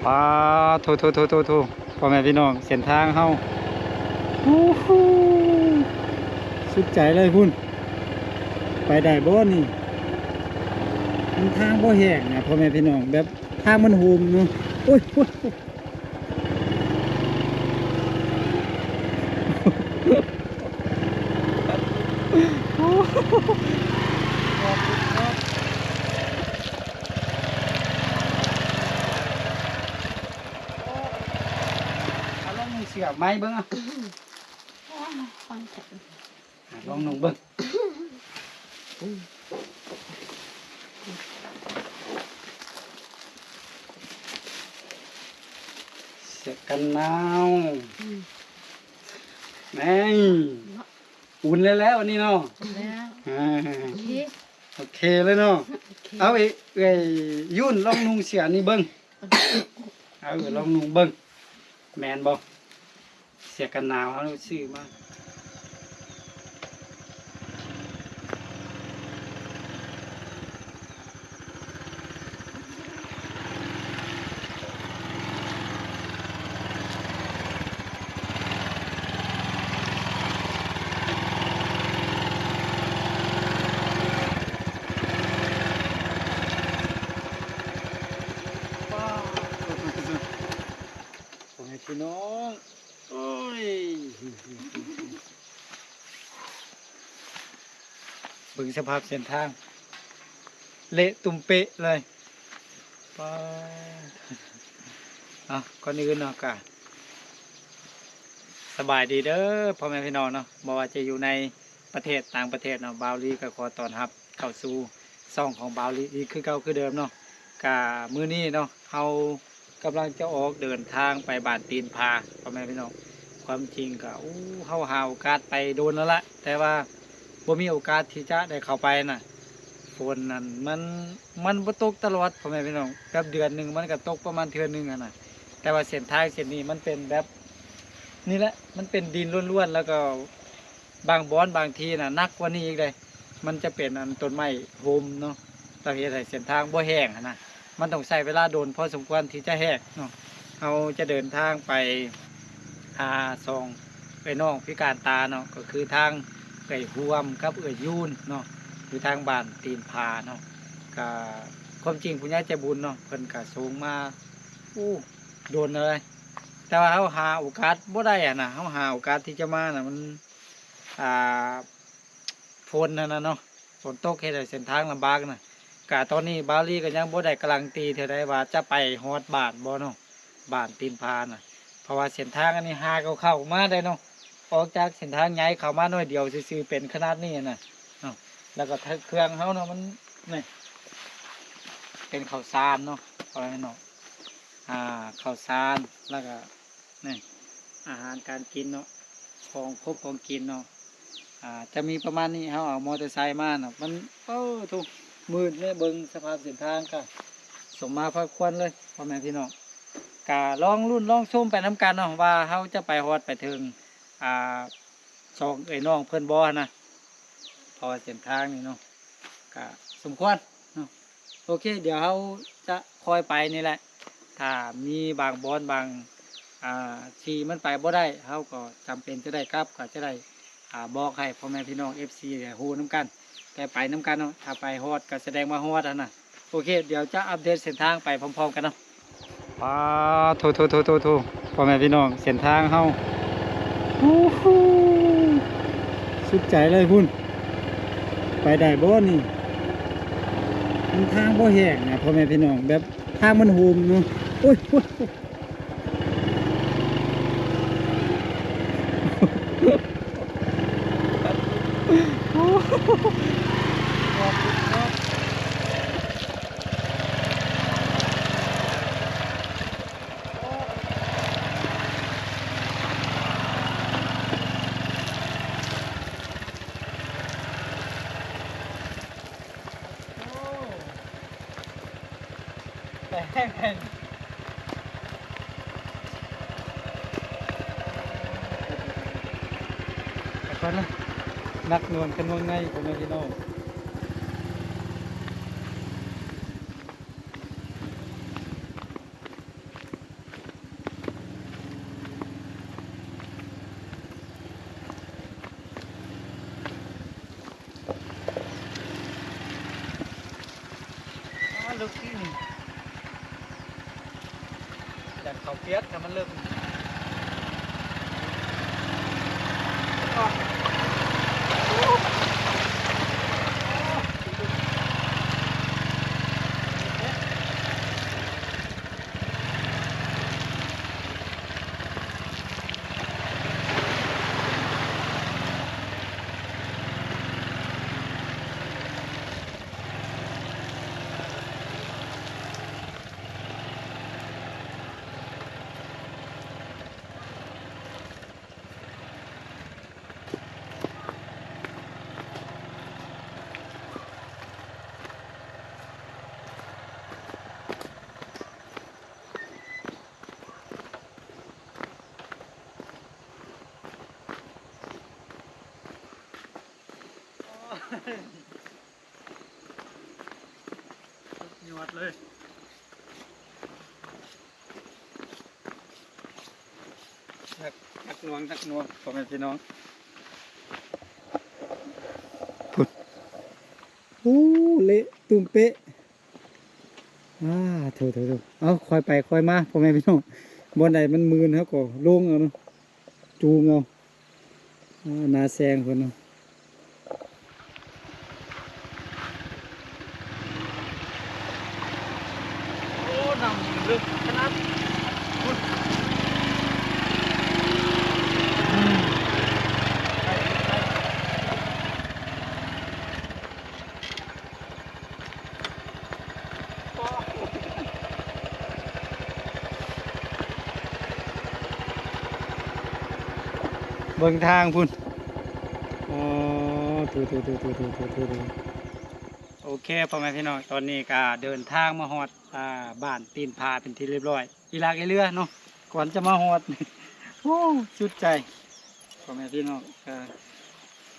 ປາໂທ ໂທ ໂທ ໂທ ໂທ ພໍ່ແມ່ພີ່ນ້ອງ ເສັ້ນທາງເຮົາ ໂອ້ໂຫ ສຸດໃຈເລີຍພຸ້ນ. ໄປໄດ້ບໍ່ນີ້? ມັນທາງບໍ່ແຫ້ງນະ ພໍ່ແມ່ພີ່ນ້ອງ ແບບທາງມັນໂຮມເນາະ. ໂອ້ຍ ໂອ້ຍ ໂອ້ຍ. ເອົາລອງນຸ່ງເສື້ອໃໝ່ເບິ່ງ ເອົາ ໂອ້ຍ ຟັງແທ້ ອາ ລອງນຸ່ງເບິ່ງ. ເສື້ອກັນໜາວ ອືມ ແມ່ນ ເນາະ ອຸ່ນແລ້ວໆ ອັນນີ້ເນາະ ອຸ່ນແລ້ວ ອາ ໂອເຄ ໂອເຄເລີຍເນາະ ໂອເຄ. ເອົາ ເອີ ເອື້ອຍ ເອື້ອຍ ຍືນລອງນຸ່ງເສື້ອນີ້ເບິ່ງ ເອີ ລອງນຸ່ງເບິ່ງ ແມ່ນບໍ່? ເສື້ອກັນໜາວເຮົາຊື້ມາ. ໂອ້ຍ ພີ່ນ້ອງ ໂອ້ຍ ເບິ່ງສະພາບເສັ້ນທາງ ເລະຕຸ່ມເປະເລີຍ ປາດ. ເອົາ ກ່ອນອື່ນເນາະ ກະສະບາຍດີເດີພໍ່ແມ່ພີ່ນ້ອງເນາະ ບໍ່ວ່າຈະຢູ່ໃນປະເທດ ຕ່າງປະເທດເນາະ ບ່າວລີກະຂໍຕ້ອນຮັບເຂົ້າສູ່ຊ່ອງຂອງບ່າວລີອີກຄືເກົ່າຄືເດີມເນາະ. ກະມື້ນີ້ເນາະ ເຮົາ ກຳລັງຈະອອກເດີນທາງໄປບ້ານຕີນຜາ ພໍ່ແມ່ພີ່ນ້ອງ. ຄວາມຈິງກະ ໂອ້ ເຮົາຫາໂອກາດໄປດົນແລ້ວລະ ແຕ່ວ່າບໍ່ມີໂອກາດທີ່ຈະໄດ້ເຂົ້າໄປນະ ຝົນນັ້ນມັນ ມັນບໍ່ຕົກຕະຫຼອດ ພໍ່ແມ່ພີ່ນ້ອງ ແບບເດືອນໜຶ່ງມັນກະຕົກປະມານເທື່ອໜຶ່ງຫັ້ນນະ. ແຕ່ວ່າເສັ້ນທາງເສັ້ນນີ້ມັນເປັນແບບນີ້ແຫຼະ ມັນເປັນດິນລ້ວນໆ ແລ້ວກໍ ບາງບ່ອນບາງທີ່ນະ ໜັກກວ່ານີ້ອີກເດ້ ມັນຈະເປັນອັນຕົ້ນໄມ້ຮົ່ມເນາະ ແລ້ວເຮັດໃຫ້ເສັ້ນທາງບໍ່ແຫ້ງຫັ້ນນະ ມັນຕ້ອງໃຊ້ເວລາດົນພໍສົມຄວນທີ່ຈະແຫ້ງເນາະ. ເຮົາຈະເດີນທາງໄປຫາສອງເອື້ອຍນ້ອງພິການຕາເນາະ ກໍຄືທາງເອື້ອຍຮ່ວມກັບເອື້ອຍຍືນເນາະ ຢູ່ທາງບ້ານຕີນຜາເນາະ. ກະຄວາມຈິງຜູ້ໃຫຍ່ໃຈບຸນເນາະ ເພິ່ນກະສົ່ງມາ ໂອ້ ດົນເລີຍ ແຕ່ວ່າເຮົາຫາໂອກາດບໍ່ໄດ້ຫັ້ນນະ ເຮົາຫາໂອກາດທີ່ຈະມານະ ມັນ ອ່າ ຝົນຫັ້ນນະເນາະ ຝົນຕົກເຮັດໃຫ້ເສັ້ນທາງລຳບາກນະ. ກະຕອນນີ້ບ່າວລີກໍຍັງບໍ່ໄດ້ກາຣັນຕີເທື່ອໃດວ່າຈະໄປຮອດບ້ານບໍ່ເນາະ ບ້ານຕີນຜານະ ເພາະວ່າເສັ້ນທາງອັນນີ້ຫາກໍເຂົ້າມາໄດ້ເນາະ ອອກຈາກເສັ້ນທາງໃຫຍ່ເຂົ້າມາໜ້ອຍດຽວຊື່ໆ ເປັນຂະໜາດນີ້ນະເນາະ. ແລ້ວກໍເຄື່ອງເຮົາເນາະ ມັນນີ້ເປັນເຂົ້າສານເນາະ ພໍ່ແມ່ພີ່ນ້ອງ ອ່າ ເຂົ້າສານ ແລ້ວກໍ ນີ້ ອາຫານການກິນເນາະ ຂອງຄົບຂອງກິນເນາະ ອ່າ ຈະມີປະມານນີ້. ເຮົາເອົາມໍເຕີໄຊມາເນາະ ມັນ ໂອ້ ທຸກມືດເລີຍ ເບິ່ງສະພາບເສັ້ນທາງກະສົມມາພາຄວນເລີຍ ພໍ່ແມ່ພີ່ນ້ອງ. ກະລອງລຸ້ນລອງຊົມໄປນຳກັນເນາະ ວ່າເຮົາຈະໄປຮອດໄປເຖິງ ອ່າ ຊ່ອງເອື້ອຍນ້ອງເພິ່ນບໍ່ຫັ້ນນະ ເພາະວ່າເສັ້ນທາງນີ້ເນາະ ກະສົມຄວນເນາະ. ໂອເຄ ດຽວເຮົາຈະຄ່ອຍໄປນີ້ແຫຼະ ຖ້າມີບາງບ່ອນບາງ ອ່າ ທີ່ມັນໄປບໍ່ໄດ້ ເຮົາກໍຈຳເປັນຈະໄດ້ກັບ ກໍຈະໄດ້ ອ່າ ບອກໃຫ້ພໍ່ແມ່ພີ່ນ້ອງເອັຟຊີໄດ້ຮູ້ນຳກັນ ໄດ້ໄປນຳກັນເນາະ. ຖ້າໄປຮອດກໍສະແດງວ່າຮອດຫັ້ນນະ. ໂອເຄ ດຽວຈະອັບເດດເສັ້ນທາງໄປພ້ອມໆກັນເນາະ. ປາໂທ ໂທ ໂທ ໂທ ໂທ ພໍ່ແມ່ພີ່ນ້ອງ ເສັ້ນທາງເຮົາ ໂອ້ໂຫ ສຸດໃຈເລີຍພຸ້ນ. ໄປໄດ້ບໍ່ນີ້? ມັນທາງບໍ່ແຫ້ງນະ ພໍ່ແມ່ພີ່ນ້ອງ ແບບທາງມັນໂຮມເນາະ. ໂອ້ຍ ໂອ້ຍ ໂອ້ຍ. ໜັກໜ່ວງທະນວງໃນ ພໍ່ແມ່ພີ່ນ້ອງ. ຢ້ານເຂົ້າປຽກ ຖ້າມັນເລິກ. ຍອດເລີຍ. ໜັກ ໜັກໜ່ວງ ໜັກໜ່ວງ ພໍ່ແມ່ພີ່ນ້ອງ. ພຸ້ນ ໂອ້ ເລະຕຸ້ມເປະ. ອາ ໂຖ ໂຖ ໂຖ ເອົາ ຄ່ອຍໄປຄ່ອຍມາ ພໍ່ແມ່ພີ່ນ້ອງ. ບ່ອນໃດມັນມື່ນ ເຮົາກໍລົງເອົາເນາະ ຈູງເອົາ. ອາ ໜ້າແຊງເພິ່ນເນາະ. ໂອ້ ນ້ຳເລິກຂະໜາດ. ເບິ່ງທາງພຸ້ນ. ອໍ ໂອເຄ ພໍ່ແມ່ພີ່ນ້ອງ ຕອນນີ້ກະເດີນທາງມາຮອດ ອ່າ ບ້ານຕີນຜາເປັນທີ່ລຽບຮ້ອຍ ອີ່ຫຼາກອີ່ເຫຼືອເນາະ ກ່ອນຈະມາຮອດ. ໂອ້ ສຸດໃຈ ພໍ່ແມ່ພີ່ນ້ອງ. ກະ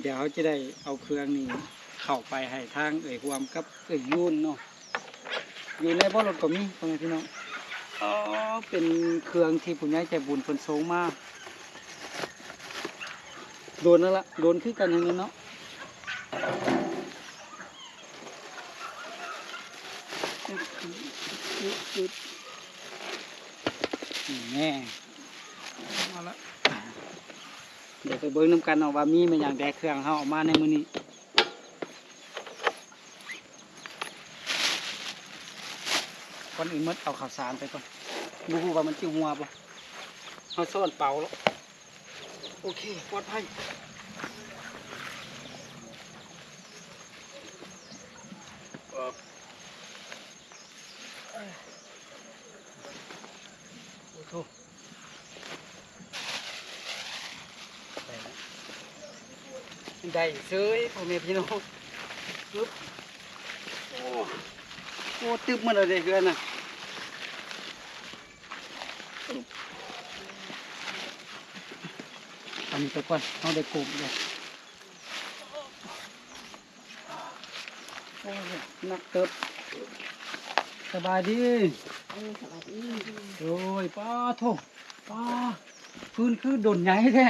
ດຽວເຮົາຈະໄດ້ເອົາເຄື່ອງນີ້ເຂົ້າໄປໃຫ້ທາງເອື້ອຍຮ່ວມກັບເອື້ອຍຢູນເນາະ ຢູ່ໃນເບາະລົດກໍມີ ພໍ່ແມ່ພີ່ນ້ອງ. ອໍ ເປັນເຄື່ອງທີ່ຜູ້ໃຫຍ່ໃຈບຸນເພິ່ນສົ່ງມາ. ໂດນແລ້ວລະ ໂດນຄືກັນຫັ້ນແຫຼະເນາະ. ນີ້ແນ່ ມາລະ. ດຽວໄປເບິ່ງນຳກັນເນາະວ່າມີແມ່ນຫຍັງແດ່ ເຄື່ອງເຮົາເອົາມາໃນມື້ນີ້. ກ່ອນອື່ນໝົດເອົາເຂົ້າສານໄປກ່ອນ ບໍ່ຮູ້ວ່າມັນຊິຮົ່ວບໍ່ ເຮົາຊ້ອນເປົາແລ້ວ. ໂອເຄ ປອດໄພ. ໂອ້ໂທ ໄດ້ເສີຍ ພໍ່ແມ່ພີ່ນ້ອງ. ປຶບ ໂອ້ ໂອ້ ຕຶບໝົດແລ້ວເດ້ເຮືອນນະ. ອັນນີ້ໄປກ່ອນ ເຮົາໄດ້ກົບແລ້ວ. ໂອ້ຍ ໜັກເຕີບ. ສະບາຍດີ. ເອີ ສະບາຍດີ. ໂດຍ ປາໂທ້ ປາ ຟືນຄືດົນໃຫຍ່ແທ້.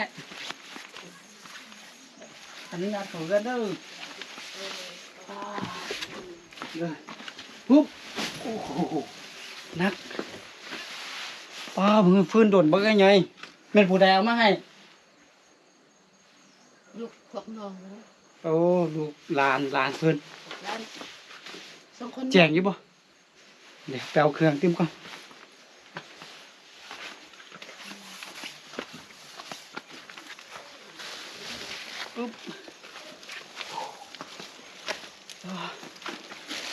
ອັນນີ້ອັດເຂົ້າເຮືອນເດີ. ປາ ເດີ ປຸບ ໂອ້ໂຫ ໜັກ. ປາ ຟືນດົນບັກໃຫຍ່. ແມ່ນຜູ້ໃດເອົາມາໃຫ້? ລູກພວກນ້ອງ. ໂອ້ ລູກຫຼານ ຫຼານເພິ່ນ. ຫຼານສອງຄົນ. ແຈ້ງຢູ່ບໍ່? ດຽວໄປເອົາເຄື່ອງຕື່ມກ່ອນ. ອຶບ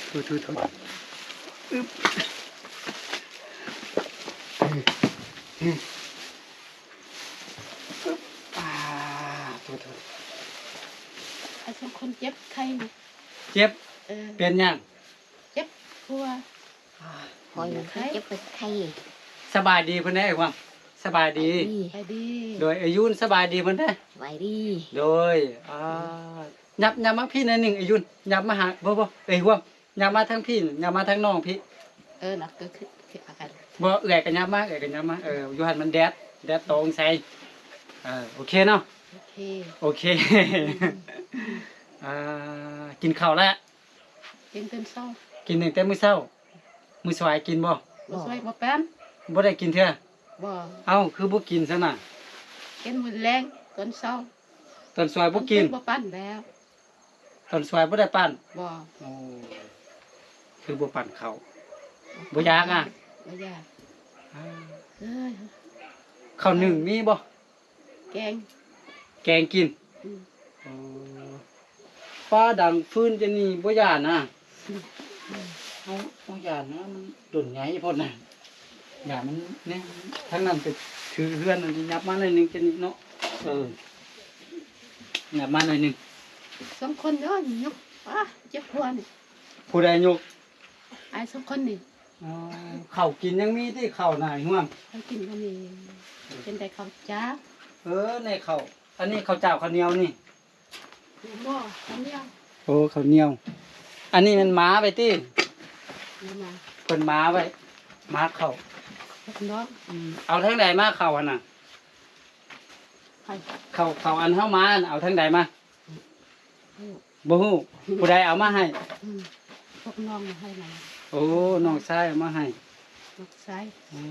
ໂທດ ໂທດ ໂທດ ອຶບ ອາ ໂທດ ໂທດ. ໄອ້ສອງຄົນເຈັບໄຂ້ນະ. ເຈັບ? ເອີ ເປັນຫຍັງ? ເຈັບຫົວ ອາ ຄອຍ ໄຂ້ ເຈັບໄຂ້. ສະບາຍດີເພິ່ນເດ້ ເອື້ອຍຮ່ວມ. ສະບາຍດີ. ສະບາຍດີ. ໂດຍ ເອື້ອຍຍຸນ ສະບາຍດີເພິ່ນເດ້. ສະບາຍດີ. ໂດຍ ອາ ຫຍັບ ຫຍັບມາພີ້ໜ້ອຍໜຶ່ງ ເອື້ອຍຍຸນ ຫຍັບມາຫາ ບໍ່ ບໍ່ ເອື້ອຍຮ່ວມ ຫຍັບມາທາງພີ້ ຫຍັບມາທາງນ້ອງພີ້. ເອີ ນັດກໍຄື ຄືກັນ. ບໍ່ ເອື້ອຍກໍຫຍັບມາ ເອື້ອຍກໍຫຍັບມາ. ເອີ ຢູ່ຫັ້ນມັນແດດ ແດດຕອງໃສ່. ເອີ ໂອເຄເນາະ. ໂອເຄ ໂອເຄ. ອືມ ອາ ກິນເຂົ້າແລ້ວ? ກິນແຕ່ເຊົ້າ. ກິນຕັ້ງແຕ່ມື້ເຊົ້າ. ມື້ສວາຍກິນບໍ່? ມື້ສວາຍບໍ່ເປັນ. ບໍ່ໄດ້ກິນເທື່ອ? ບໍ່. ເອົ້າ ຄືບໍ່ກິນຊັ້ນນະ? ກິນມື້ແລງ ຕອນເຊົ້າ. ຕອນສວຍບໍ່ກິນ? ບໍ່ປັນແລ້ວ. ຕອນສວຍບໍ່ໄດ້ປັນ? ບໍ່. ໂອ້ ຄືບໍ່ປັນເຂົ້າ? ບໍ່ຢາກອະ? ບໍ່ຢາກ. ເອີຍ ເຂົ້າໜຶ້ງມີບໍ່? ແກງ ແກງກິນ. ອືມ. ໂອ້ ຟ້າດັງຟືນຈັ່ງນີ້ບໍ່ຢ້ານນະ? ອືມ ເຮົາ ເຮົາຢ້ານນະ ມັນດົນໃຫຍ່ໂພດນະ. ຢ່າມັນແນ່ ທາງນັ້ນໄປຖືເຮືອນ ອັນນີ້ຫຍັບມາໜ້ອຍໜຶ່ງ ຈັ່ງນີ້ເນາະ. ເອີ ຫຍັບມາໜ້ອຍໜຶ່ງ. ສອງຄົນເດີ ຍົກ ອາ ເຈັບຫົວນີ້. ຜູ້ໃດຍົກ? ອ້າຍສອງຄົນນີ້. ອໍ ເຂົ້າກິນຍັງມີຕິ? ເຂົ້ານາຍຮ່ວງ ເຂົ້າກິນກໍມີ ກິນແຕ່ເຂົ້າຈ້າວ. ເອີ ໃນເຂົ້າ ອັນນີ້ເຂົ້າຈ້າວເຂົ້າໜຽວນີ້? ບໍ່ ເຂົ້າໜຽວ. ໂອ້ ເຂົ້າໜຽວ. ອັນນີ້ແມ່ນໝາໄວ້ຕິ? ໝາ ເພິ່ນໝາໄວ້ ໝາເຂົ້າ. ພວກນ້ອງ. ອືມ ເອົາທາງໃດມາເຂົ້າຫັ້ນນະ? ໃຜ? ເຂົ້າ ເຂົ້າອັນເຮົາມາຫັ້ນ ເອົາທາງໃດມາ? ບໍ່ຮູ້. ຜູ້ໃດເອົາມາໃຫ້? ອືມ ພວກນ້ອງມາໃຫ້ນະ. ໂອ້ ນ້ອງຊາຍເອົາມາໃຫ້. ນ້ອງຊາຍ. ອໍ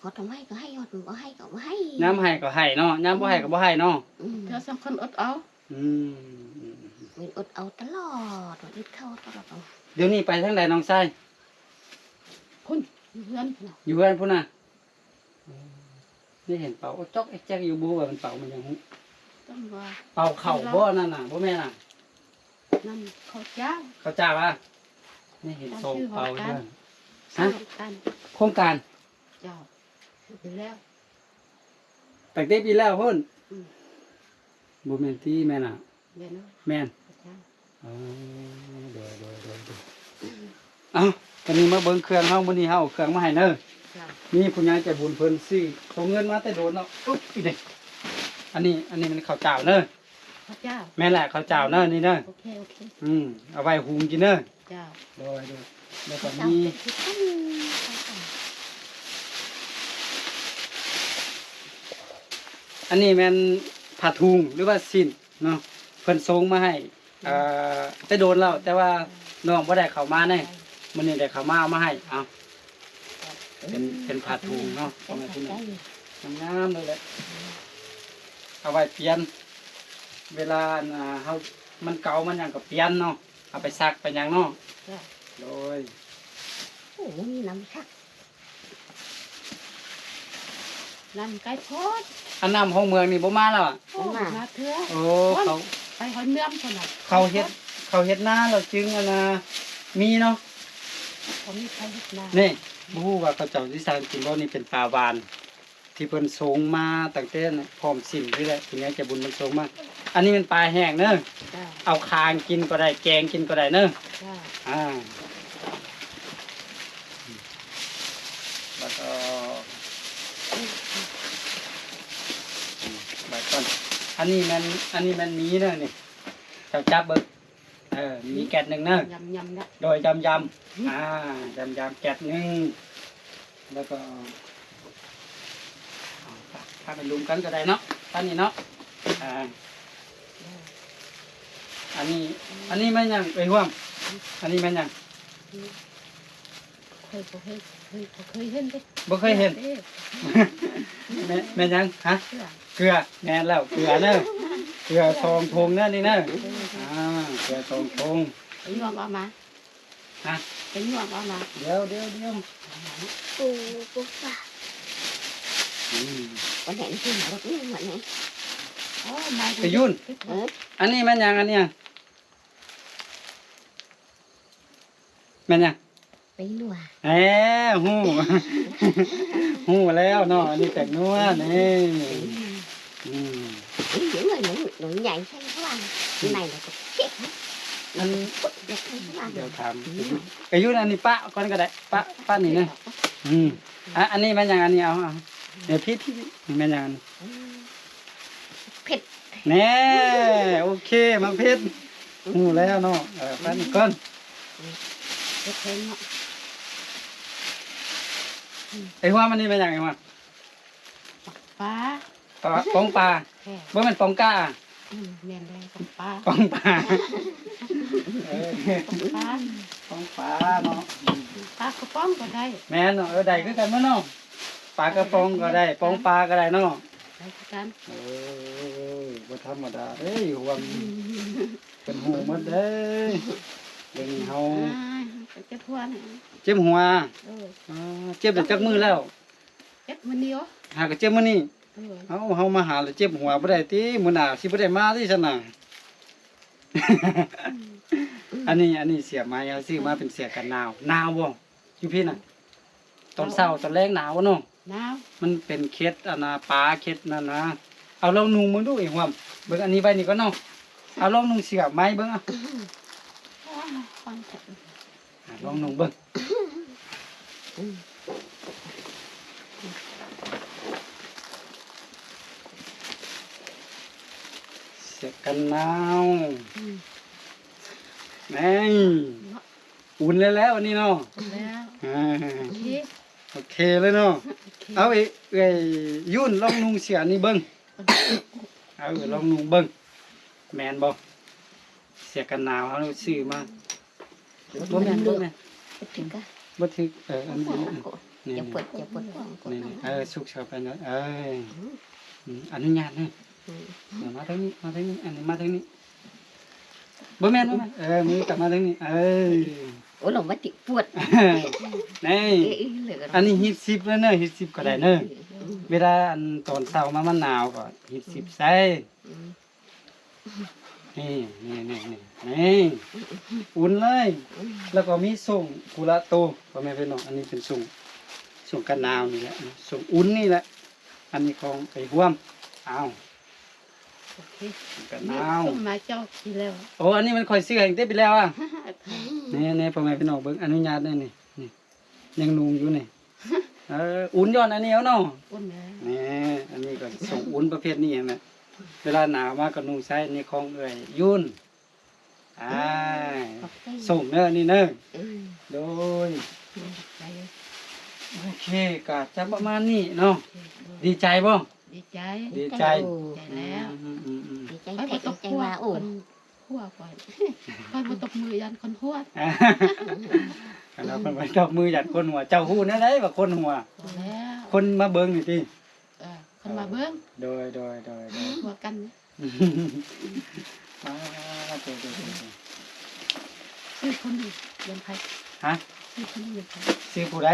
ຮອດເອົາມາໃຫ້ກໍໃຫ້ ຮອດບໍ່ໃຫ້ກໍບໍ່ໃຫ້. ຍາມໃຫ້ກໍໃຫ້ເນາະ ຍາມບໍ່ໃຫ້ກໍບໍ່ໃຫ້ເນາະ. ອືມ ເທື່ອສອງຄົນອົດເອົາ. ອືມ ແມ່ນ ອົດເອົາຕະຫຼອດ ອົດເຂົ້າຕະຫຼອດ. ດຽວນີ້ໄປທາງໃດນ້ອງຊາຍ? ພຸ້ນ ຢູ່ເຮືອນພຸ້ນນະ. ຢູ່ເຮືອນພຸ້ນນະ. ນີ້ເຫັນເປົ່າອອກຈອກແອກແຈກຢູ່ ບໍ່ຮູ້ວ່າມັນເປົ່າມັນຫຍັງຮູ້. ເປົ່າເຂົ້າບໍ່ນັ້ນນະ? ບໍ່ແມ່ນນະ ນັ້ນເຂົ້າຈ້າວ. ເຂົ້າຈ້າວອະ? ນີ້ເຫັນຊອງເປົ່າຢູ່ຫັ້ນ. ຮະ? ໂຄງການ. ໂຄງການ. ເຈົ້າ ໄປແລ້ວ ຕັ້ງແຕ່ປີແລ້ວພຸ້ນ. ອືມ ບໍ່ແມ່ນຕິ ແມ່ນນະ? ແມ່ນເນາະ. ແມ່ນ. ເຈົ້າ. ອໍ ໂດຍ ໂດຍ ໂດຍ ໂດຍ. ເອົ້າ ວັນນີ້ມາເບິ່ງເຄື່ອງເຮົາ ມື້ນີ້ເຮົາເອົາເຄື່ອງມາໃຫ້ເນີ. ເຈົ້າ. ມີຜູ້ໃຫຍ່ໃຈບຸນເພິ່ນຊື້ ສົ່ງເງິນມາແຕ່ດົນເນາະ. ອຸບ ອີເດ ອັນນີ້ ອັນນີ້ແມ່ນເຂົ້າຈ້າວເນີ. ເຂົ້າຈ້າວ. ແມ່ນແຫຼະ ເຂົ້າຈ້າວເນີ ນີ້ເນີ. ໂອເຄ ໂອເຄ. ອືມ ເອົາໄວ້ຫຸງກິນເນີ. ເຈົ້າ. ໂດຍ ໂດຍ. ແລ້ວກໍມີ ອັນນີ້ແມ່ນຜ້າຖຸງ ຫຼືວ່າສິ້ນເນາະ ເພິ່ນສົ່ງມາໃຫ້ ເອີ ແຕ່ດົນແລ້ວ ແຕ່ວ່ານ້ອງບໍ່ໄດ້ເຂົ້າມາແນ່ ມື້ນີ້ໄດ້ເຂົ້າມາ ເອົາມາໃຫ້. ເອົາ ເປັນ ເປັນຜ້າຖຸງເນາະ ພໍ່ແມ່ພີ່ນ້ອງ ງາມໆເລີຍແຫຼະ ເອົາໄວ້ປ່ຽນ ເວລາ ອັນ ເຮົາ ມັນເກົ່າມັນຫຍັງກໍປ່ຽນເນາະ. ເອົາໄປຊັກໄປຫຍັງເນາະ. ເຈົ້າ. ໂດຍ. ໂອ້ ມີນ້ຳຊັກ ນ້ຳໄກໂພດ. ອັນນ້ຳຫ້ອງເມືອງນີ້ບໍ່ມາແລ້ວອະ? ໂອ້ ມາ ມາເທື່ອ. ໂອ້ ເຂົາ ໄປຮອດເມືອງພຸ້ນນະ ເຂົາເຮັດ ເຂົາເຮັດນາແລ້ວຈຶ່ງ ອັນນ່າ ມີເນາະ. ເຂົາມີ ເຂົາເຮັດນາ. ນີ້ ບໍ່ຮູ້ວ່າເຂົາເຈົ້າຊິສ້າງກິນບໍ່. ນີ້ເປັນປາຫວານ ທີ່ເພິ່ນສົ່ງມາຕັ້ງແຕ່ພ້ອມຊິ້ນນີ້ແຫຼະ ຜູ້ໃຫຍ່ໃຈບຸນເພິ່ນສົ່ງມາ. ອັນນີ້ແມ່ນປາແຫ້ງເນີ. ເຈົ້າ. ເອົາຄາງກິນກໍໄດ້ ແກງກິນກໍໄດ້ເນີ. ເຈົ້າ. ອ່າ ແລ້ວກໍ ບາດກ່ອນ ອັນນີ້ແມ່ນ ອັນນີ້ແມ່ນໝີເນີນີ້ ເຈົ້າຈັບເບິ່ງ. ເອີ ມີແກັດໜຶ່ງເນີ. ຍຳໆ ນະ ໂດຍ ຍຳໆ. ອືມ ອ່າ ຍຳໆ ແກັດໜຶ່ງ ແລ້ວກໍ ເອົາ ພາໄປລຸມກັນກໍໄດ້ເນາະ ປານນີ້ເນາະ. ອ່າ ອັນນີ້ ອັນນີ້ແມ່ນຫຍັງເອີຍຮ່ວມ? ອັນນີ້ແມ່ນຫຍັງ? ຂ້ອຍບໍ່ເຄີຍ ເຄີຍ ບໍ່ເຄີຍເຫັນເດ້. ບໍ່ເຄີຍເຫັນ. ເອີ ແມ່ນ ແມ່ນຫຍັງ? ຮະ? ເກືອ ເກືອ. ແມ່ນແລ້ວ ເກືອເນີ ເກືອສອງຖົງເນີນີ້ເນີ. ເອີ ອ່າ ເກືອສອງຖົງ. ໄປຍົວມເອົາມາ. ຮະ? ໄປຍົວມເອົາມາ. ດຽວ ດຽວ ດຽວ. ປູ ປູ ອືມ ປາແດງຂຶ້ນລົດນີ້ໝົດນີ້. ໂອ້ ມາ ປະຍຸນ. ເອີ ອັນນີ້ແມ່ນຫຍັງ? ອັນນີ້ແມ່ນຫຍັງ? ແປ້ງນົວ. ແອ ຮູ້ ຮູ້ແລ້ວເນາະ ອັນນີ້ແປ້ງນົວນີ້. ອືມ ເອີຍ ໜ່ວຍໃຫຍ່ໃສ່ຫວານ ໃນແລ້ວກໍເກັບ ອັນ ດຽວຖາມ ອືມ ໄປຢູ່ອັນນີ້ປະກ່ອນກໍໄດ້ ປະ ປະນີ້ນະ. ອືມ ອ່ະ ອັນນີ້ແມ່ນຫຍັງ? ອັນນີ້ເອົາ ເອົາ ເອີ ພີ່ ພີ່ ນີ້ແມ່ນຫຍັງ? ອືມ ເຜັດ. ແນ່ ໂອເຄ ໝາກເຜັດ ຮູ້ແລ້ວເນາະ. ເອີ ປະນີ້ກ່ອນ ເຜັດແຮງເນາະ. ອືມ ໄອ້ຮວມ ອັນນີ້ແມ່ນຫຍັງ ໄອ້ຮວມ? ປາ ປາ ປອງປາ. ແທ້ ບໍ່ແມ່ນປອງກາ? ອືມ ແມ່ນແລ້ວ ປອງປາ ປອງປາ ເອີ ປອງປາ. ປອງປາເນາະ ປາກະປ໋ອງກໍໄດ້ ແມ່ນເນາະ ເອີ ໄດ້ຄືກັນເບິດເນາະ ປາກະປ໋ອງກໍໄດ້ ປອງປາກໍໄດ້ເນາະ ໄດ້ຄືກັນ ເອີ ບໍ່ທຳມະດາເດ້ ຢູ່ຫວມເພິ່ນຮູ້ໝົດເດ້ ດຽວນີ້ເຮົາ ເຈັບຫົວ ເຈັບຫົວ ເອີ ເຈັບໄດ້ຈັກມື້ແລ້ວ? ເຈັບມື້ນີ້ ຫາກໍເຈັບມື້ນີ້ ເອີ ເຮົາ ເຮົາມາຫາແລ້ວເຈັບຫົວບໍ່ໄດ້ຕິ ມື້ໜ້າຊິບໍ່ໄດ້ມາຕິຊັ້ນນະ ອັນນີ້ ອັນນີ້ເສື້ອໃໝ່ ເຮົາຊື້ມາເປັນເສື້ອກັນໜາວ ໜາວບໍ່? ຢູ່ພີ້ນະ ຕອນເຊົ້າຕອນແລງໜາວເນາະ ໜາວ ມັນເປັນເຂັດອັນນະ ປາເຂັດນັ້ນນະ ເອົາລອງນຸ່ງເບິ່ງດູ ໄອ້ຫວມ ເບິ່ງອັນນີ້ໄວ້ນີ້ກ່ອນເນາະ ເອົາລອງນຸ່ງເສື້ອໃໝ່ເບິ່ງ ເອົາ ອາ ລອງນຸ່ງເບິ່ງ ເສື້ອກັນໜາວ ອືມ ແມ່ນ ອຸ່ນແລ້ວໆ ອັນນີ້ເນາະ ແລ້ວ ອ່າ ໂອເຄ ໂອເຄເລີຍເນາະ ໂອເຄ ເອົາ ເອີ ເອີຍ ຍືນລອງນຸ່ງເສື້ອນີ້ເບິ່ງ ເອີ ລອງນຸ່ງເບິ່ງ ແມ່ນບໍ່? ເສື້ອກັນໜາວເຮົາຊື້ມາ ບໍ່ແມ່ນ ບໍ່ແມ່ນ ບໍ່ຖືກກະ ບໍ່ຖືກ ເອີ ອັນນີ້ ນີ້ ນີ້ ນີ້ ນີ້ ນີ້ ນີ້ ນີ້ ເອີ ຊຸກເຂົ້າໄປເນາະ ເອີ ອືມ ອືມ ອະນຸຍາດເດີ ອືມ ເອີ ມາທາງນີ້ ມາທາງນີ້ ອັນນີ້ມາທາງນີ້ ບໍ່ແມ່ນ ບໍ່ແມ່ນ ເອີ ມືກັບມາທາງນີ້ ເອີ ໂອ້ ລອງມາຕິປວດ ນີ້ ເອີ ເອີ ອັນນີ້ຮີດຊິບເດີ ຮີດຊິບກໍໄດ້ເດີ ອືມ ເວລາອັນຕອນເຊົ້າມາມັນໜາວກໍຮີດຊິບໃສ່ ອືມ ນີ້ ນີ້ ນີ້ ນີ້ ນີ້ ອຸ່ນເລີຍ ອືມ ແລ້ວກໍມີສົ້ງຜູ້ລະໂຕ ພໍ່ແມ່ພີ່ນ້ອງ ອັນນີ້ເປັນສົ້ງ ສົ້ງກັນໜາວນີ້ແຫຼະ ສົ້ງອຸ່ນນີ້ແຫຼະ ອັນນີ້ຂອງໄອ້ຮ່ວມ ອ້າວ ໂອເຄ ສົ້ງກັນໜາວ ນີ້ສົ່ງມາເຈົ້າປີແລ້ວ ໂອ້ ອັນນີ້ມັນຂ້ອຍຊື້ໃຫ້ຕັ້ງແຕ່ປີແລ້ວອະ ນີ້ ນີ້ ພໍ່ແມ່ພີ່ນ້ອງເບິ່ງ ອະນຸຍາດແດ່ນີ້ ນີ້ ຍັງນຸ່ງຢູ່ນີ້ ເອີ ອຸ່ນຍ້ອນອັນນີ້ເອົາເນາະ ອຸ່ນແລ້ວ ນີ້ ອັນນີ້ກໍສົ່ງອຸ່ນປະເພດນີ້ຫັ້ນແຫຼະ ເວລາໜາວມາກໍນຸ່ງໃສ່ ນີ້ຂອງເອື້ອຍຍືນ ອາ ຂອບໃຈ ສົ່ງເດີ ອັນນີ້ເດີ ເອີ ໂດຍ ຂອບໃຈ ໂອເຄ ກໍຈະປະມານນີ້ເນາະ ໂອເຄ ໂດຍ ດີໃຈບໍ່? ດີໃຈ ດີໃຈ ດີໃຈແລ້ວ ອືມ ອືມ ອືມ ດີໃຈແທ້ ດີໃຈວ່າ ໂອ້ ຄົນຫົວຂ້ອຍ ຂ້ອຍບໍ່ຕົບມືຢ້ານຄົນຫົວ ຄັນວ່າເພິ່ນບໍ່ຕົບມືຢ້ານຄົນຫົວ ເຈົ້າຮູ້ແນວໃດວ່າຄົນຫົວ? ບໍ່ແລ້ວ ຄົນມາເບິ່ງນີ້ຕິ? ເອີ ຄົນມາເບິ່ງ ໂດຍ ໂດຍ ໂດຍ ໂດຍ ຫົວກັນ ອ່າ ໂດຍ ໂດຍ ໂດຍ ຊື່ຄົນນີ້ເປັນໃຜ? ຮະ? ຊື່ຄົນນີ້ເປັນໃຜ? ຊື່ຜູ້ໃດ?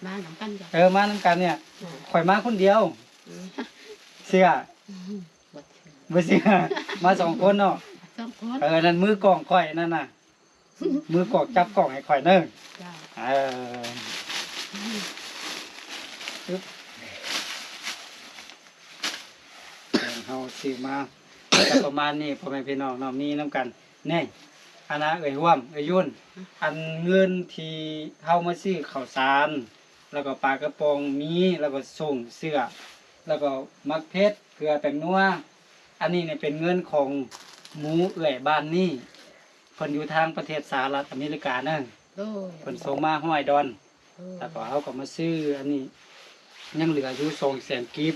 ມານຳກັນ ເອີ ມານຳກັນນີ້ ອືມ ຂ້ອຍມາຄົນດຽວ ອືມ ເຊື່ອ ອືມ ບໍ່ເຊື່ອ ບໍ່ເຊື່ອ ມາສອງຄົນເນາະ ສອງຄົນ ເອີ ນັ້ນມືກ້ອງຂ້ອຍນັ້ນນະ ມືກ້ອງຈັບກ້ອງໃຫ້ຂ້ອຍເດີ ເອີ ອືມ ຊຶບ ເຮົາຊື້ມາ ກໍປະມານນີ້ ພໍ່ແມ່ພີ່ນ້ອງເນາະ ມີນຳກັນ ນີ້ ອັນນະ ເອື້ອຍຮ່ວມ ເອື້ອຍຍືນ ອັນເງິນທີ່ເຮົາມາຊື້ເຂົ້າສານ ແລ້ວກໍປາກະປ໋ອງມີ ແລ້ວກໍສົ້ງເສື້ອ ແລ້ວກໍໝາກເຜັດ ເກືອ ແປ້ງນົວ ອັນນີ້ນີ້ເປັນເງິນຂອງໝູເອື້ອຍບ້ານນີ້ ເພິ່ນຢູ່ທາງປະເທດສະຫະລັດອາເມລິກາເນາະ ໂດຍ ເພິ່ນສົ່ງມາຮ້ອຍດອນ ໂດຍ ແລ້ວກໍເຮົາກໍມາຊື້ອັນນີ້ ຍັງເຫຼືອຢູ່ສອງແສນກີບ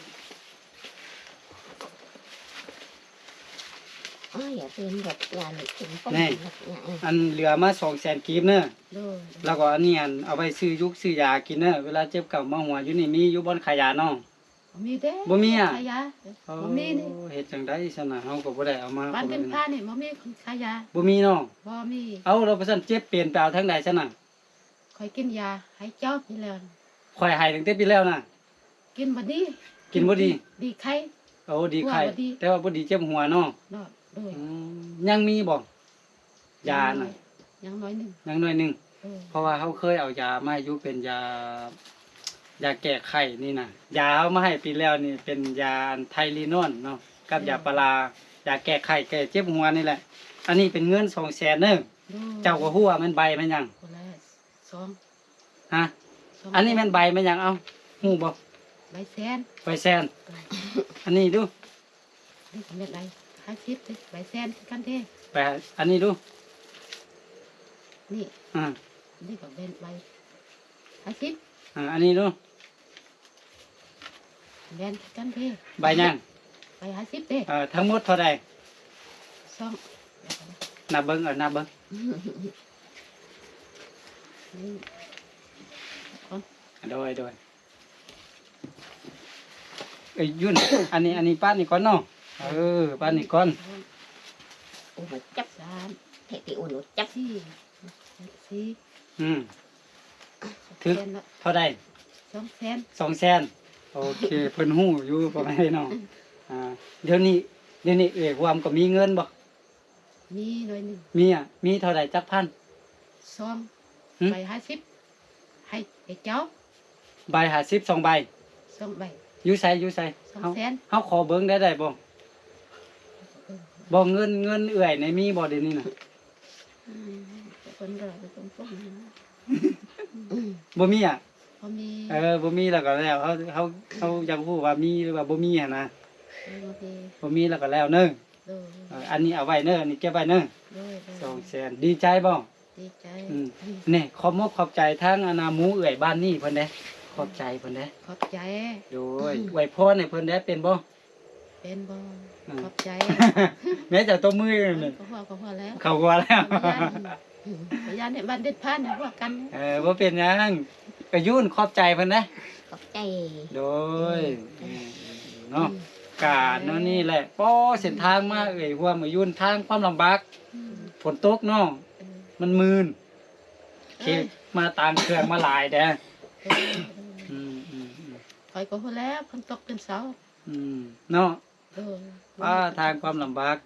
ອ້າຍ ຢ່າເປັນແບບຢ່າເລີຍ ເປັນປ້ອງ ນີ້ ແບບຢ່າ ອັນເຫຼືອມາສອງແສນກີບເນາະ ໂດຍ ແລ້ວກໍອັນນີ້ ອັນເອົາໄວ້ຊື້ຢູກຊື້ຢາກິນເນາະ ເວລາເຈັບກ້າມເມົາຫົວຢູ່ນີ້ ມີຢູ່ບ່ອນຂາຍຢາເນາະ? ບໍ່ມີເດ້ ບໍ່ມີອະ ຂາຍຢາ ໂອ້ ບໍ່ມີນີ້ ເຮັດຈັ່ງໃດຊັ້ນນະ ເຮົາກໍບໍ່ໄດ້ເອົາມາ ບ້ານເປັນພານີ້ບໍ່ມີຄົນຂາຍຢາ ບໍ່ມີເນາະ ບໍ່ມີ ເອົາ ແລ້ວວ່າຊັ້ນເຈັບເປັນໄປເອົາທາງໃດຊັ້ນນະ? ຂ້ອຍກິນຢາໃຫ້ເຈົ້າປີແລ້ວ ຂ້ອຍໃຫ້ຕັ້ງແຕ່ປີແລ້ວນະ ກິນບໍ່ດີ ກິນບໍ່ດີ ດີໄຂ້ ໂອ້ ດີໄຂ້ ແຕ່ວ່າບໍ່ດີເຈັບຫົວເນາະ ໂດຍ ອືມ ຍັງມີບໍ່? ຢານະ ຍັງໜ້ອຍໜຶ່ງ ຍັງໜ້ອຍໜຶ່ງ ເອີ ເພາະວ່າເຮົາເຄີຍເອົາຢາມາໃຫ້ຢູ່ ເປັນຢາ ຢາແກ້ໄຂ້ນີ້ນະ ຢາເຮົາມາໃຫ້ປີແລ້ວນີ້ ເປັນຢາໄທລີນອນເນາະ ກັບຢາປາລາ ຢາແກ້ໄຂ້ແກ້ເຈັບຫົວນີ້ແຫຼະ ອັນນີ້ເປັນເງິນສອງແສນເດີ ໂດຍ ເຈົ້າກໍຮູ້ວ່າແມ່ນໃບແມ່ນຫຍັງ ຄົນລະສອງ ຮະ ສອງ ອັນນີ້ແມ່ນໃບແມ່ນຫຍັງ ເອົ້າ ຮູ້ບໍ່? ໃບແສນ ໃບແສນ ເອີ ອັນນີ້ດູ ນີ້ກໍແມ່ນໃບຫ້າສິບເດ້ ໃບແສນຄືກັນເດ້ ໃບ ອັນນີ້ດູ ນີ້ ອ່າ ນີ້ກໍແມ່ນໃບຫ້າສິບ ອ່າ ອັນນີ້ດູ ແມ່ນຄືກັນເດ້ ໃບຫຍັງ? ໃບຫ້າສິບເດ້ ເອີ ທັງໝົດເທົ່າໃດ? ສອງ ນັບເບິ່ງ ເອີ ນັບເບິ່ງ ໂດຍ ໂດຍ ເອີຍ ຢຸນ ອັນນີ້ ອັນນີ້ປາດນີ້ກ່ອນເນາະ. ເອີ ປາດນີ້ກ່ອນ. ໂອ້ ຈັກ ສາມ ແທ້ຕິ ໂອ້ ຈັກ ສີ່ ສີ່ ອືມ ຖືກເທົ່າໃດ? ສອງແສນ ສອງແສນ. ໂອເຄ ເພິ່ນຮູ້ຢູ່ ພໍ່ແມ່ພີ່ນ້ອງ. ອ່າ ດຽວນີ້ ດຽວນີ້ເອື້ອຍຮ່ວມກໍມີເງິນບໍ່? ມີໜ້ອຍໜຶ່ງ. ມີອະ ມີເທົ່າໃດ ຈັກພັນ? ສອງ ຫຶ? ໃບຫ້າສິບ ໃຫ້ ໃຫ້ເຈົ້າ ໃບຫ້າສິບ ສອງໃບ ສອງໃບ. ຢູ່ໃສ ຢູ່ໃສ? ສອງແສນ. ເຮົາ ເຮົາຂໍເບິ່ງໄດ້ ໄດ້ບໍ່? ເອີ ບໍ່ ເງິນ ເງິນເອື້ອຍນີ້ມີບໍ່ດຽວນີ້ນະ? ອືມ ເພິ່ນກໍເປັນຄົນ ບໍ່ມີອະ? ບໍ່ມີ. ເອີ ບໍ່ມີແລ້ວກໍແລ້ວ ເຮົາ ເຮົາ ເຮົາຢາກຮູ້ວ່າມີ ຫຼືວ່າບໍ່ມີຫັ້ນນະ. ເອີ ບໍ່ມີ ບໍ່ມີແລ້ວກໍແລ້ວເນີ. ໂດຍ ເອີ ອັນນີ້ເອົາໄວ້ເນີ ອັນນີ້ເກັບໄວ້ເນີ. ໂດຍ ໂດຍ ສອງແສນ. ດີໃຈບໍ່? ດີໃຈ. ອືມ ອືມ ນີ້ ຂອບມຸກຂອບໃຈທາງ ອັນນ່າ ໝູ່ເອື້ອຍບ້ານນີ້ເພິ່ນເດ້ ຂອບໃຈເພິ່ນເດ້. ຂອບໃຈ. ໂດຍ ອືມ ອວຍພອນໃຫ້ເພິ່ນແດ່ ເປັນບໍ່? ເປັນບໍ່? ອືມ ຂອບໃຈ. ແມ່ເຈົ້າຕົບມືຢູ່ນີ້ ເຂົາຫົວ ເຂົາຫົວແລ້ວ ເຂົາຫົວແລ້ວ. ຢ້ານ ຢ້ານໃຫ້ບ້ານເດັດຜ່ານໃຫ້ພວກກັນ. ເອີ ບໍ່ເປັນຫຍັງ ກະຢູ່ ຂອບໃຈເພິ່ນເດ້. ຂອບໃຈ. ໂດຍ ອືມ ເນາະ ອືມ ກະແນວນີ້ແຫຼະ. ໂອ້ ເສັ້ນທາງມາເອື້ອຍຮ່ວມ ເອື້ອຍຢຸນ ທາງຄວາມລຳບາກ ອືມ ຝົນຕົກເນາະ ເອີ ມັນມື່ນ ເອີ ເຄ ມາຕາງເຄື່ອງມາຫຼາຍເດ້. ເອີ ອືມ ອືມ ອືມ ຂ້ອຍກໍຮູ້ແລ້ວ ຝົນຕົກຕື່ນເຊົ້າ ອືມ ເນາະ. ເອີ ປ້າ ທາງຄວາມລຳບາກ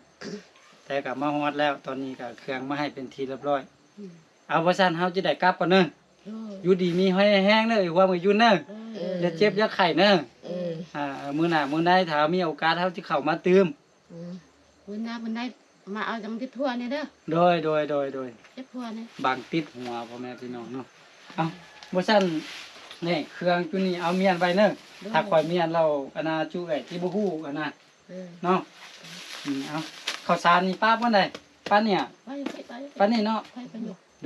ແຕ່ກໍມາຮອດແລ້ວ ຕອນນີ້ກໍເຄື່ອງມາໃຫ້ເປັນທີ່ລຽບຮ້ອຍ. ອືມ ເອົາ ວ່າຊັ້ນເຮົາຈະໄດ້ກັບກ່ອນເນີ. ເອີ ຢູ່ດີມີແຮງເນີ ເອື້ອຍຮ່ວມ ເອື້ອຍຢຸນເນີ. ເອີ ຢ່າເຈັບຢ່າໄຂ້ເນີ. ເອີ ອ່າ ມື້ໜ້າມື້ໃນ ຖ້າມີໂອກາດ ເຮົາຈະເຂົ້າມາຕື່ມ. ອືມ ມື້ໜ້າມື້ໃດມາເອົາຈັ່ງຕິດຫົວນີ້ເດີ. ໂດຍ ໂດຍ ໂດຍ ໂດຍ ຕິດຫົວນີ້ ບັງຕິດຫົວ ພໍ່ແມ່ພີ່ນ້ອງເນາະ. ເອົ້າ ບໍ່ຊັ້ນ ນີ້ ເຄື່ອງຈຸນີ້ເອົາມ້ຽນໄວ້ເນີ. ໂດຍ ຖ້າຂ້ອຍມ້ຽນແລ້ວ ອັນນ່າ ຈຸເອື້ອຍທີ່ບໍ່ຮູ້ ອັນນ່າ ເອີ ເນາະ. ອືມ ເອົາ ເຂົ້າສານນີ້ປະບ່ອນໃດ? ປະນີ້ ປະນີ້ເນາະ.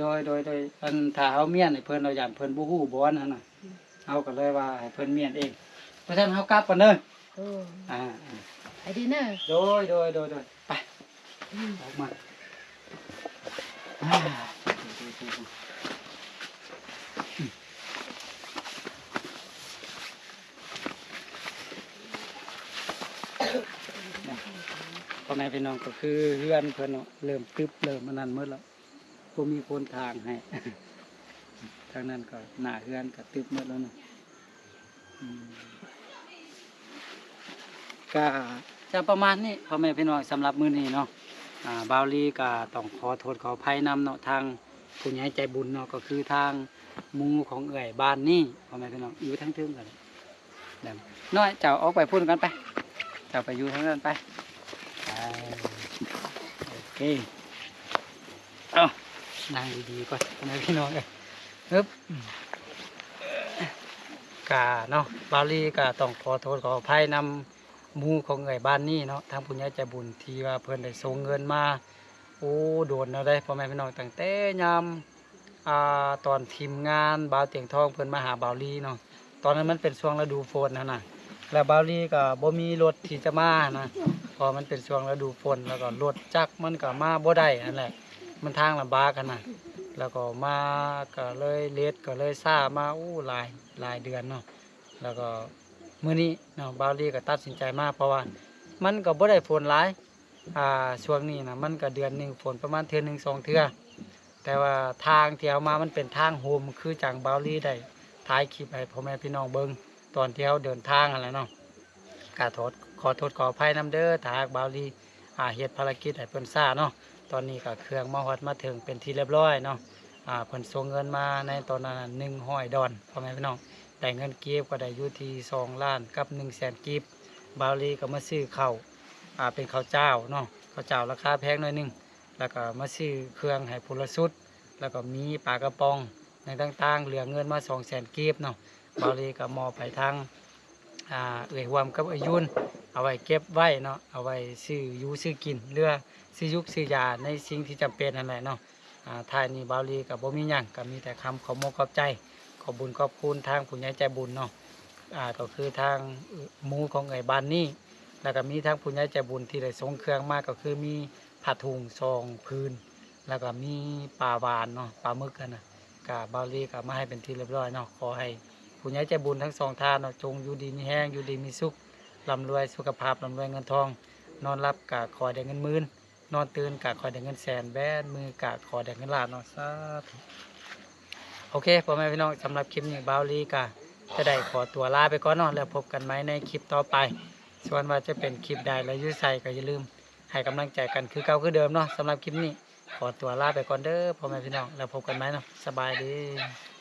ໂດຍ ໂດຍ ໂດຍ ອັນ ຖ້າເຮົາມ້ຽນໃຫ້ເພິ່ນ ເຮົາຢ້ານເພິ່ນບໍ່ຮູ້ບ່ອນຫັ້ນນະ. ອືມ ເຮົາກໍເລີຍວ່າໃຫ້ເພິ່ນມ້ຽນເອງ. ເພາະສະນັ້ນເຮົາກັບກ່ອນເດີ. ໂດຍ ອ່າ ໄປດີເນີ. ໂດຍ ໂດຍ ໂດຍ ໂດຍ ໄປ. ອືມ ອອກມາ ອ່າ ອືມ ພໍ່ແມ່ພີ່ນ້ອງ ກໍຄືເຮືອນເພິ່ນເນາະ ເລີ່ມຕຶບ ເລີ່ມອັນນັ້ນໝົດແລ້ວ. ບໍ່ມີຄົນທາງໃຫ້ ທາງນັ້ນກໍໜ້າເຮືອນກໍຕຶບໝົດແລ້ວເນາະ. ອືມ ກະຈະປະມານນີ້ ພໍ່ແມ່ພີ່ນ້ອງ ສຳລັບມື້ນີ້ເນາະ. ອ່າ ບ່າວລີກະຕ້ອງຂໍໂທດຂໍອະໄພນຳເນາະ ທາງຜູ້ໃຫຍ່ໃຈບຸນເນາະ ກໍຄືທາງໝູ່ຂອງເອື້ອຍບ້ານນີ້ ພໍ່ແມ່ພີ່ນ້ອງ ຢູ່ທາງເທິງກັນ. ນ້ອຍ ເຈົ້າອອກໄປພຸ້ນກ່ອນໄປ ເຈົ້າໄປຢູ່ທາງນັ້ນໄປ. ເອີ ໂອເຄ ເອົາ ນັ່ງດີໆກ່ອນນະພີ່ນ້ອງເອີຍ. ຮຶບ ກະເນາະ ບ່າວລີກະຕ້ອງຂໍໂທດຂໍອະໄພນຳໝູ່ຂອງເອື້ອຍບ້ານນີ້ເນາະ ທາງຜູ້ໃຫຍ່ໃຈບຸນທີ່ວ່າເພິ່ນໄດ້ສົ່ງເງິນມາ ໂອ້ ໂດນແລ້ວເດ້ ພໍ່ແມ່ພີ່ນ້ອງ ຕັ້ງແຕ່ຍາມ ອ່າ ຕອນທີມງານບ່າວຕຽງທອງເພິ່ນມາຫາບ່າວລີເນາະ ຕອນນັ້ນມັນເປັນຊ່ວງລະດູຝົນຫັ້ນນະ ແລ້ວບ່າວລີກໍບໍ່ມີລົດທີ່ຈະມານະ ເພາະມັນເປັນຊ່ວງລະດູຝົນ ແລ້ວກໍລົດຈັກມັນກໍມາບໍ່ໄດ້ຫັ້ນແຫຼະ ມັນທາງລຳບາກຫັ້ນນະ ແລ້ວກໍມາກໍເລີຍເລດ ກໍເລີຍຊ້າມາ ໂອ້ ຫຼາຍ ຫຼາຍເດືອນເນາະ. ແລ້ວກໍມື້ນີ້ເນາະ ບ່າວລີກໍຕັດສິນໃຈມາ ເພາະວ່າມັນກໍບໍ່ໄດ້ຝົນຫຼາຍ ອ່າ ຊ່ວງນີ້ນະ ມັນກໍເດືອນໜຶ່ງຝົນປະມານເທື່ອໜຶ່ງສອງເທື່ອ ແຕ່ວ່າທາງທີ່ເຮົາມາມັນເປັນທາງໂຮມ ຄືຈັ່ງບ່າວລີໄດ້ຖ່າຍຄລິບໃຫ້ພໍ່ແມ່ພີ່ນ້ອງເບິ່ງ ຕອນທີ່ເຮົາເດີນທາງຫັ້ນແຫຼະເນາະ. ກະໂທດ ຂໍໂທດຂໍອະໄພນຳເດີ ຖ້າຫາກບ່າວລີ ອ່າ ເຮັດພາລະກິດໃຫ້ເພິ່ນຊ້າເນາະ. ຕອນນີ້ກະເຄື່ອງມາຮອດມາເຖິງເປັນທີ່ລຽບຮ້ອຍເນາະ. ອ່າ ເພິ່ນສົ່ງເງິນມາໃນຕອນນັ້ນໜຶ່ງຮ້ອຍດອນ ພໍ່ແມ່ພີ່ນ້ອງ ໄດ້ເງິນກີບກໍໄດ້ຢູ່ທີ່ສອງລ້ານກັບໜຶ່ງແສນກີບ. ບ່າວລີກໍມາຊື້ເຂົ້າ ອ່າ ເປັນເຂົ້າຈ້າວເນາະ ເຂົ້າຈ້າວລາຄາແພງໜ້ອຍໜຶ່ງ ແລ້ວກໍມາຊື້ເຄື່ອງໃຫ້ຜູ້ລະຊຸດ ແລ້ວກໍມີປາກະປ໋ອງຫຍັງຕ່າງໆ ເຫຼືອເງິນມາສອງແສນກີບເນາະ. ບ່າວລີກໍມອບໃຫ້ທາງ ອ່າ ເອື້ອຍຮ່ວມກັບເອື້ອຍຢຸນ ເອົາໄວ້ເກັບໄວ້ເນາະ ເອົາໄວ້ຊື້ຢູ່ຊື້ກິນ ເຫຼືອຊື້ຢູກຊື້ຢາໃນສິ່ງທີ່ຈຳເປັນຫັ້ນແຫຼະເນາະ. ອ່າ ທ້າຍນີ້ບ່າວລີກໍບໍ່ມີຫຍັງ ກໍມີແຕ່ຄຳຂອບມຸກຂອບໃຈ ຂອບບຸນຂອບຄຸນທາງຜູ້ໃຫຍ່ໃຈບຸນເນາະ ອ່າ ກໍຄືທາງໝູ່ຂອງເອື້ອຍບ້ານນີ້ ແລ້ວກໍມີທາງຜູ້ໃຫຍ່ໃຈບຸນທີ່ໄດ້ສົ່ງເຄື່ອງມາ ກໍຄືມີຜ້າຖົງສອງຜືນ ແລ້ວກໍມີປາຫວານເນາະ ປາໝຶກຫັ້ນນະ ກະບ່າວລີກະມາໃຫ້ເປັນທີ່ຮຽບຮ້ອຍເນາະ. ຂໍໃຫ້ຜູ້ໃຫຍ່ໃຈບຸນທັງສອງທ່ານເນາະ ຈົ່ງຢູ່ດີມີແຮງ ຢູ່ດີມີສຸກ ລ່ຳລວຍສຸຂະພາບ ລ່ຳລວຍເງິນທອງ ນອນຫຼັບກະຂໍໃຫ້ໄດ້ເງິນໝື່ນ ນອນຕື່ນກະຂໍໃຫ້ໄດ້ເງິນແສນ ແບມືກະຂໍໃຫ້ໄດ້ເງິນລ້ານເນາະ ສາທຸ. ໂອເຄ ພໍ່ແມ່ພີ່ນ້ອງ ສຳລັບຄລິບນີ້ບ່າວລີກະຈະໄດ້ຂໍຕົວລາໄປກ່ອນເນາະ ແລ້ວພົບກັນໃໝ່ໃນຄລິບຕໍ່ໄປ. ສ່ວນວ່າຈະເປັນຄລິບໃດ ແລະ ຢູ່ໃສ ກໍຢ່າລືມໃຫ້ກຳລັງໃຈກັນຄືເກົ່າຄືເດີມເນາະ. ສຳລັບຄລິບນີ້ຂໍຕົວລາໄປກ່ອນເດີພໍ່ແມ່ພີ່ນ້ອງ ແລ້ວພົບກັນໃໝ່ເນາະ. ສະບາຍດີ.